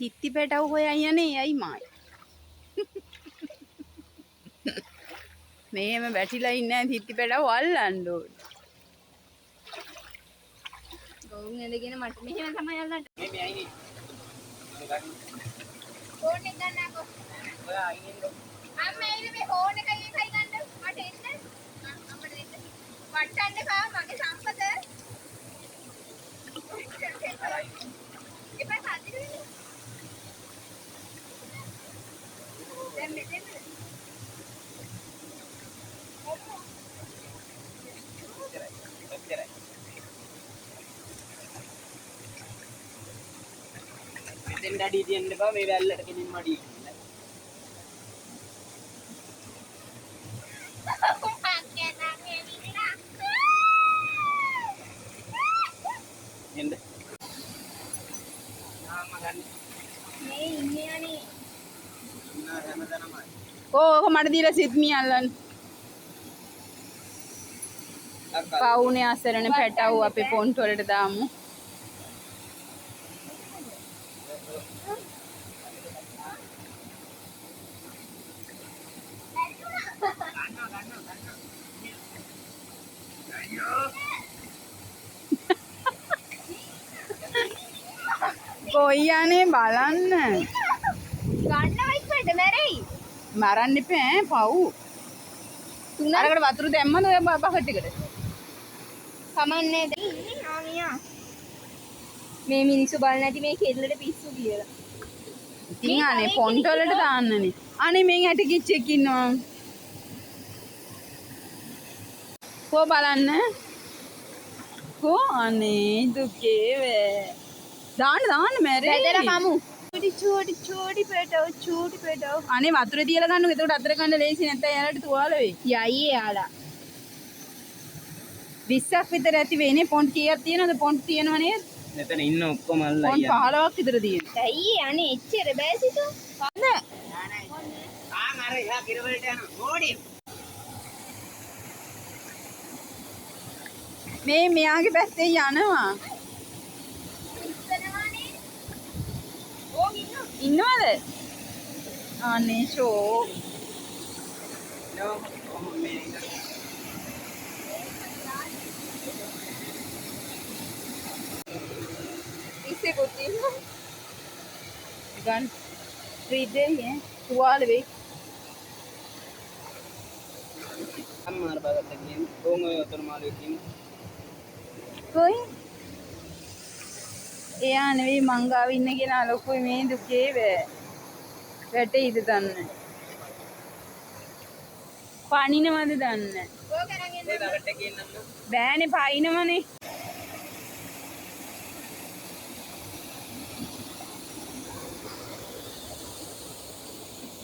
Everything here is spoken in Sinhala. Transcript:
තිත්ති පැටව හොයන් යන්නේ එයයි මායි. මෙහෙම වැටිලා ඉන්නේ තිත්ති පැටව අල්ලන්න ඕනේ. ගොවුන් ඇඳගෙන මට මෙහෙම තමයි අල්ලන්න. මේ අයිනේ. ෆෝන් එක ගන්නකෝ. ඔය අයිනෙන් අම්මා එන්න මේ ෆෝන් එකයි එකයි ගන්න. මට එන්න. අම්මට දෙන්න. වට්ටන්න එපා මගේ සම්පත. එපා සාදිර වෙන්න. දැන් මෙතෙන්ද? ඔච්චරයි. මෙතෙන් අඩිය තියන්න එපා මේ වැල්ලට කෙලින්ම අඩිය තියන්න. එන්න. ආම්ම ගන්න. මේ ඉන්නේ අනේ. ඉන්න හැමතැනම. කෝ ඔක මට දීලා සිත්මි අල්ලන්න. පවුනේ අසරණ පැටව් අපේ පොන්ට් වලට දාමු. කොයි යන්නේ බලන්න. ගන්නවා ඉක්මනට මැරෙයි. මරන්න එපා ඈ පව්. තුන අරකට වතුර දැම්මද ඔය බකට් එකට? කමන්නේ දැන් ඉන්නේ ආමියා. මේ මිනිස්සු බලන්නේ නැති මේ කෙල්ලට පිස්සු කියලා. ඉතින් අනේ පොන්ට් වලට දාන්නනේ. අනේ මෙන් ඇට කිච්චෙක් ඉන්නවා. කෝ බලන්න. කෝ අනේ දුකේ වේ. දාන්න දාන්න මැරෙයි. බෙදලා කමු. චූටි චූටි චූටි පැටව චූටි පැටව. අනේ වතුරේ තියලා ගන්නකො. එතකොට අතර ගන්න ලේසි නැත්තම් එයාලට තුවාල වෙයි. යයි එයාලා. 20ක් විතර ඇති වෙන්නේ. පොන්ට් කීයක් තියෙනවද? පොන්ට් තියෙනව නේද? මෙතන ඉන්න ඔක්කොම අල්ලයි. පොන්ට් 15ක් විතර තියෙනවා. ඇයි අනේ එච්චර බෑ සිතු. ආන් අර එහා කිරවලට යනවා. ඕඩි. මේ මෙයාගේ පැත්තේ යනවා. ඉස්සනවානේ. ඕන් ඉන්නවා. ඉන්නවද? අනේ ෂෝ. නෝ කොහොම මේ ඉන්න. ඉස්සෙකුත් ඉන්නවා. ගන්න. ෆ්‍රිජ් එකේ තුවාල වෙයි. අම්මා අර බගත් එකකින් කොහොම ඔය ඔතන මාළුවෙක් ඉන්නේ. කොයි? එයා නෙවෙයි මං ගාව ඉන්න කෙනා ලොකුයි මේ දුකේ බෑ. වැටෙයිද දන්නේ. පනිනවද දන්නේ. කෝ කරන් එන්න. ඔය බගත් එකේ ඉන්න අම්මා. බෑනේ පයින්නවනේ.